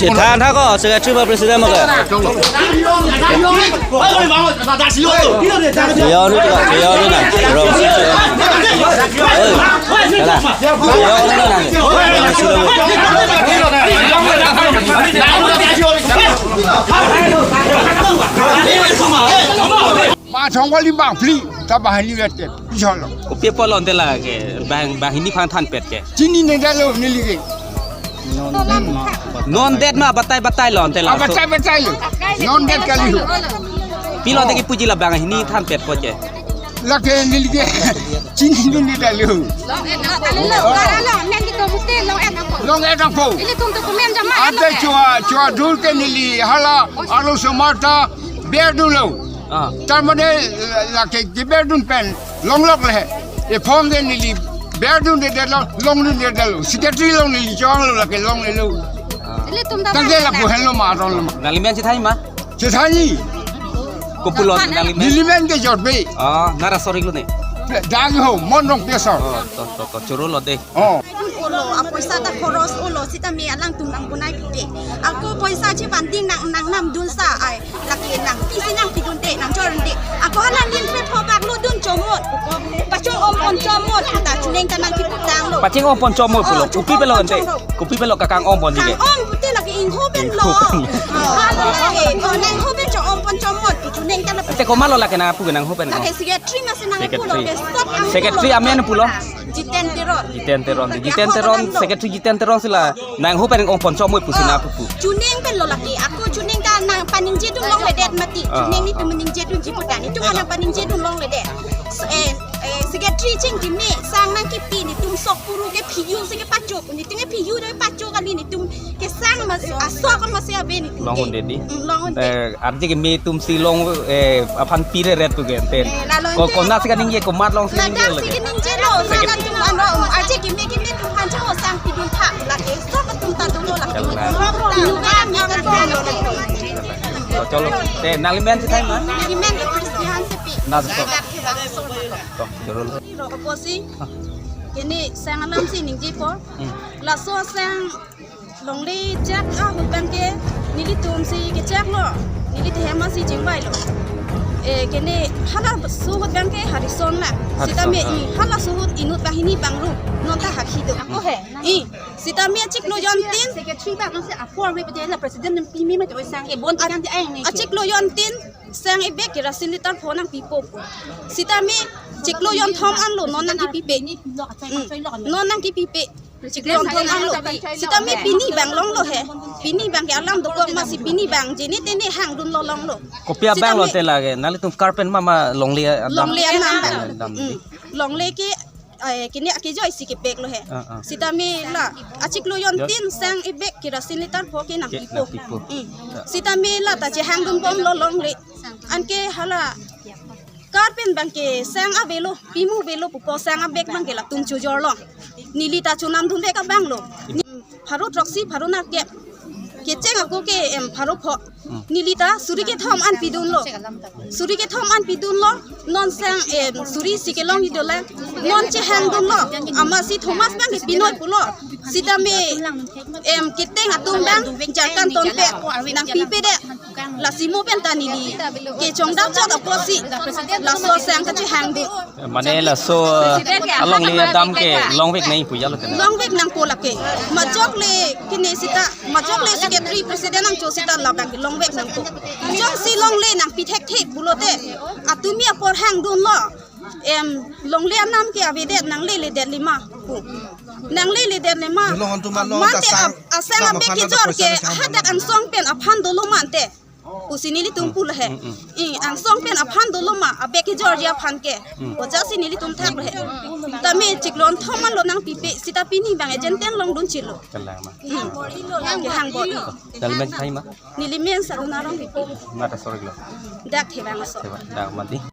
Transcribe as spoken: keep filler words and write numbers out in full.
Chethan tha ko, secretary ba president mo ke? Yo ni to, yo ni na. Rong si. Oi, kala. Yo ni na. Rong si lo. Ma thong wali bang phli ta banghini vet ke pijolo. Kopi apot lonte la ke bang, banghini aphan thanpet ke? Chinine detlo neli ke. Non det ma batai batai lonte la. Ah, batai batai lo. Non det kali ho. Pi lonte kipuji la banghini thanpetpo ke? Lake neli ke chinine detlo. Long et na tali lo, para lo, neli to mute long et na po. Long et na po. Ilitum to kumen jama. Ate chua, chua dul ke neli hala arloso marta berdun lo. Ah. Tar mane, eh, lake keberdun pen longlok le. E phong ke neli berdunde detlo, longdunde detlo. Secretary along neli chonglo lake longlelo. Ah. Ilitum ta tangke lapu henlo ma arong lo ma. Nangli men chethan ma? Chethan ni. Kopi pulo nangli men? Neli men ke Jorbe. Ah, nara sorry lo ne. Dang ho, Mon Rongpi asor. Oh, to, to, to, choro lo de. Oh. Olo, apoisa ta khoros olo, sitame alangtum nang punai pite. Ako poisa chevanding nang, nang namdun sa ai. Lake nangpisi nangpidunde, nangchorunde. Ako hala nin phe phobak lo dun chomot. Pachong-om pon chomot. Ta chuneng ta nangkiputang lo. Pachong-om pon chomot pulo. Oh, kopi chomot, pelo ante. Chomot. Kopi pelo kakang-om pon dike. Kang-om pute lake ingho pen lo. Ingho pen. Oh, lake. Oh, nangho pen chong-om pon chomot. Chuneng ta na. Ante komat lo lake nangpu ke nangho pen. Lake secretary ma si nang pulo. Secretary. Ke stop ang secretary pulo. Amen pulo. Jiten Teron. Jiten Teron. Jiten Teron, secretary Jiten Teron si la nangho pen ong pon chomot pusi nangpu. Chuneng pen lo lake. Ako chuneng ta nang paningje dun longledet mati. Ah. Chuneng netum ningje dunji putang. Netum nang paningje dun longledet. S-, eh, eh, secretary chingkime sang nangkipi netum sok puru ke phiyu si kepachok. Netum ke phiyu do pachok kali netum kesang mas, asok mas ya ben. Longhun dedi. Mm, longhun dedi. Eh, arje keme atum si long, eh, aphan pire ret tu gen ten. Eh, lalo ko, ente. Konat si kaningje, komat along si kaningje lake. Ladak si kaningje lo, sakan tum ano, um, arje keme keme atum aphan chang sang pidun tha, lake sok atum ta dolo lake. Kalang. Pinu ka mi kan dolo lake. Oh, cholo. Te, nangli men chethan ma? Neli men ke Christian Sepi. Na to. Ladak ke bang. To, cholo. Ro apo si. Kene sang alam si ningjepo. Hmm. Laso sang longle chak ahut abang ke nelitum si kechak lo, neli thehem si chingvai lo. Eh, kene hala suhut abang ke Harrison lang. Harrison, sitame ah. I hala suhut inut banghini bangrum non ta hakhi do. Ako he. I sitame achiklo jontin. Secretary ba nang si apor me pete la president nem pimi ma choi sang ke bon kan ti ai ne. Achiklo jontin sang ebek kerosene litre pho nangpipo. Sitame chiklo jonthom anlo non nangkipipe. Hmm. Non nangkipipe. Chiklo jonthom anlo. Sitame pini bang longlo he. Pini bang ke alam dokok ma si pini bang jene tene hangdun lo longlo. Kopi abang lo sitame te lake. Nanglitum karpen mama longle adam. Longle anam bang. Longle adam. Hmm. Longle ke, eh, kene akejoi si kepek lo he. Ah, ah. Sitame la achiklo jontin sang ebek kerosene litre pho ke nangpipo. Nangpipo. Hmm. Sitame la ta chehangdun bom lo longle. Anke hala karpen bang ke sang avelo, pimu avelo pupo sang abek bang ke latum chojor long. Neli ta chonamdun vek abang lo. Pharo throksi, pharo nerkep. Kecheng ako ke em pharo pho. Hmm. Neli ta suri kethom an pidun lo. Suri kethom an pidun lo. Non sang em suri si kelong idolang. Non chehangdun lo. Amatsi Thomas bang ke pinoi pulo. Sitame em keteng atum bang jarkan tonpe nangpipe det. Lasi mo pen ta neli kechongdak chot apotsi laso sang kachehangdun. Mane laso, eh, alongle adam ke longvek nangji pu jalo tene. Longvek nangpo lake. Majok le kene sita, majok le secretary president nangcho sita labang ke longvek nangpo. Jongsi longle nangpi thekthek pulote, atumi apor hangdun lo. Em, longle anam ke avedet nangleledet lima pu. Nangleledet lima. Long antum along mate ta sang, ap-, asang sang aphan abek kejor ke hadak angsong pen aphan dolo mante. Pusi nelitum pu lahe. Mm, mm. I, angsong pen aphan dolo ma, abek kejorji aphan ke. Mm. Ojasi nelitum thak lahe. Tame chiklo jonthom anlo nangpipe, sita pini bang ejenten longdun chilo. Kalang ma. Mm. Ke hangbor. Nangli men chethan ma? Neli men Saruna Rongpipi. Nata sorry lo. Dak Thevang aso. Thevang, dak mati.